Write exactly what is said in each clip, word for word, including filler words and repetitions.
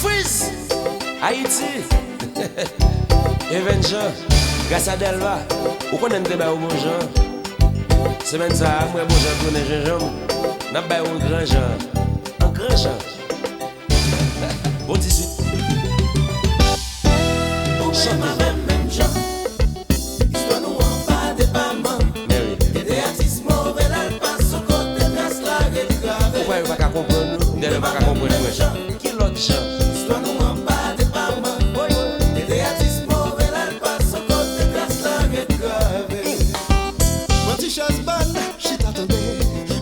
Freeze! Ayiti! Even Jean, gras a Delva, ou konnen m te ba yo bon jan. Semèn sa a, m wè bon jan tounen jenjanm. N ap ba yo an gran jan. An gran jan. Bon ti swit. Ou menm avè m menm jan. Istwa nou an pa depaman. Men wi. Ede atis move l al pase yon kote tras la ret grave. Ou kwè yo pa ka konprann nou? Dèlè yo pa ka konprann mwen. Ki lòt jan? Istwa nou an pa depaman. Ede atis move l al pase yon kote tras la ret grave. Pran ti chèz ban, chita tande.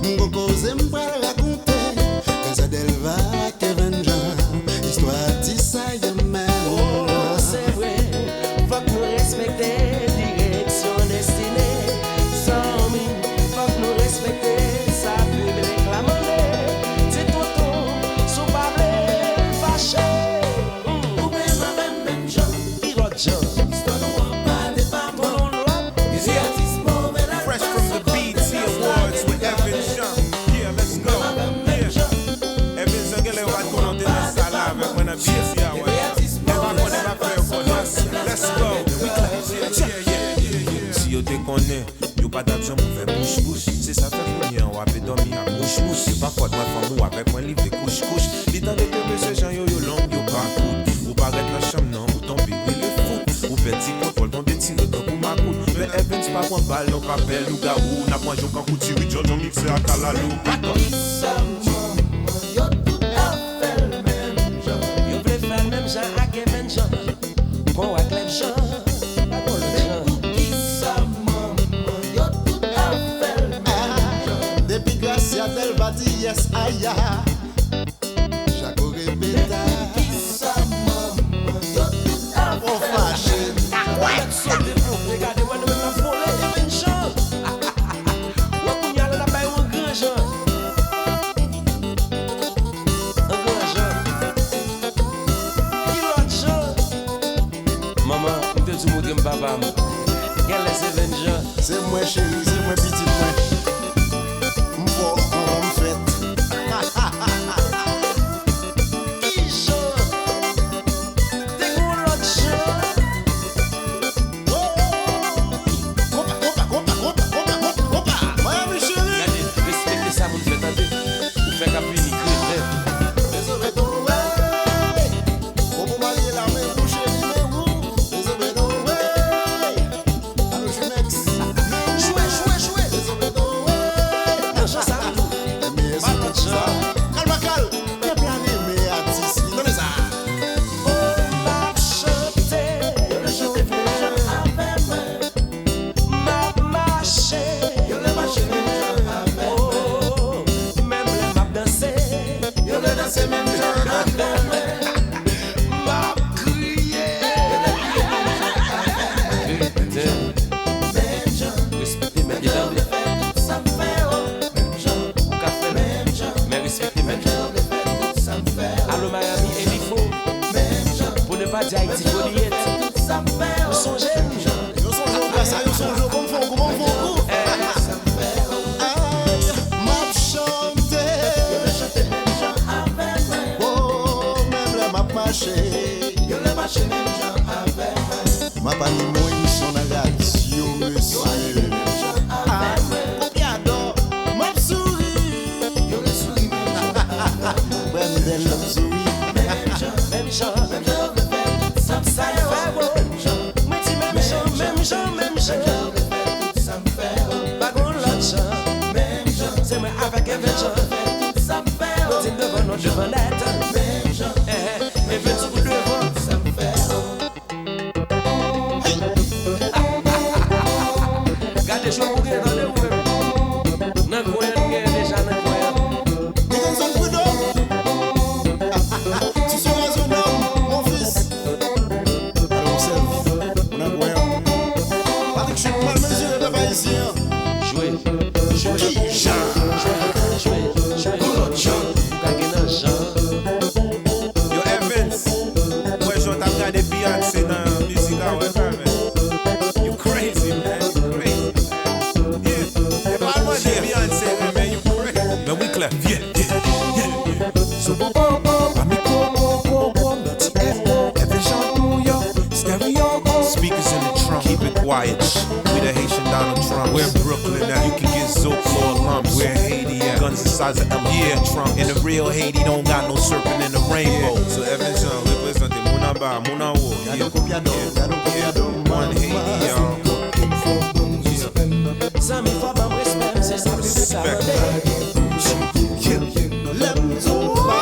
M gon koze m pral rakonte. Gras a Delva ak Even Jean. Istwa atis sa ye menm. Oh, se vre. Fòk nou respekte direksyon destine. Zanmi, fòk nou respekte sa piblik la mande. Ti toutou, si w pa vle l fache. Hmm. Ou menm avè m menm jan. Ki lòt jan? Istwa nou an pa depaman. Ede atis move l al pase yon kote tras la ret grave. Fresh from the B E T Awards with Even Jean. Yeah, let's go. Yeah. Even Jean genlè yo pa t konnen w te nan sal la avèk mwen nan B E T Awards. Yo pa konnen, pa fè yo konnen. Let's go. Yeah, yeah, yeah, yeah. Si yo te konnen, yo pa t ap janm ouvè bouch bouch. Se sa fè kounye a w ape dòmi ak bouch bouch. Se pa fòt mwen, fanm ou avèk mwen live kouch kouch. Li tande ke mesye jan yo, yo long, yo pa kout. Ou parèt nan chanm nan, ou tonbe, rele fout. Ou pèdi kontwòl, tonbe tire tankou makout. Men Evens pa pran bal, non, pa pè lougawou. N ap manje w kankou diri, djòdjò mikse ak kalalou. Kisa manman yo tout ap fè l menm jan? Yo vle fè l menm jan ak Even Jean. Pran w ak Lèv Jean. Pa gon lòt jan. Men poukisa manman yo tout ap fè l menm jan? Depi Gracia Delva di yes aya. Jako repeta. Kisa manman yo tout ap fè fache. Sote pou regade mwen, nou menm n ap vole. Even Jean. Wè kounye a la n ap bay yon gran jan. Yon gran jan. Ki lòt jan? Manman, m te di w montre m papa m. Genlè se Even Jean. Se mwen cheri, se mwen pitit mwen. M fò, manman m fèt. Kijan? Te gen yon lòt jan. Konpa, konpa, konpa. Miami cheri. Gade, respekte sa moun fè tande. Ou fè k ap vini kreten. Dezole tonbe. Bon, bon, marye la, men bouche li, men ou. Dezole tonbe. Alo, Jumex. Jwe, jwe, jwe. Dezole tonbe. Nan jan sa, wi. Men pa lòt jan. Kalma, kal. Pèp la renmen atis li. Tande sa. Oh, m ap chante. Yo vle chante menm jan avè mwen. M ap mache. Yo vle mache menm jan avè mwen. Oh, menm lè m ap danse. Yo vle danse menm jan avè mwen. M ap kriye. Yo vle kriye menm jan avè mwen. Menm jan. Menm jan. Respekte mèt yo. Yo vle fè tout sa m fè yo. Menm jan. Ou ka fè l. Menm jan. Men respekte mèt yo. Yo vle fè tout sa m fè yo. Alo Miami, Elifo. Pou ne pa di Ayiti, Joliet. Ou sonje m? Yo sonje w, gras a yo sonje w. Bon, m fè yon kou, bon, m fè yon kou. Ay, m ap chante. Oh, menm lè m ap mache. M ap anime yon emisyon nan radyo, mesye. Ah, kote adò? M ap souri. Brandel, m ap souri. Menm jan, menm jan, menm jan, yo vle fè tout sa m fè yo. Mwen di menm jan, menm jan, menm jan. Pa gon lòt jan. Se mwen avèk Even Jean. Mwen di devan non, devan nèt. Eh, eh, Even Jean pou devan. Gade jwe pou gen tande ou menm. Nan kwen an, nou gen deja nan kwen an. Dickenson Prud'homme. Ti sou rezonam, mon fils. Alò, mon sèv, ou nan kwen an. Patrick Chute mal mezire pèp ayisyen an. Jwe, jwe, jwe, jwe, jwe, jwe. Gon lòt jan. Ou ka gen nan jan. So, boom, boom, boom, pa mikwo, kwo, kwo, kwo, nan ti F O, Kevin Jean New York, stereo, oh. Speakers in the trunk, keep it quiet. Shh. We the Haitian Donald Trump. Where Brooklyn at? You can get Zook or lumps. Where Haiti at? Guns the size of elephant trunks. And the real Haiti don't got no serpent in the rainbow. Yeah. So Evan Jean reprezante moun anba, moun anwo. Yeah. One Haiti, y'all. Zanmi, fò ban m respè, m se sa. Respect. Lè m di w pa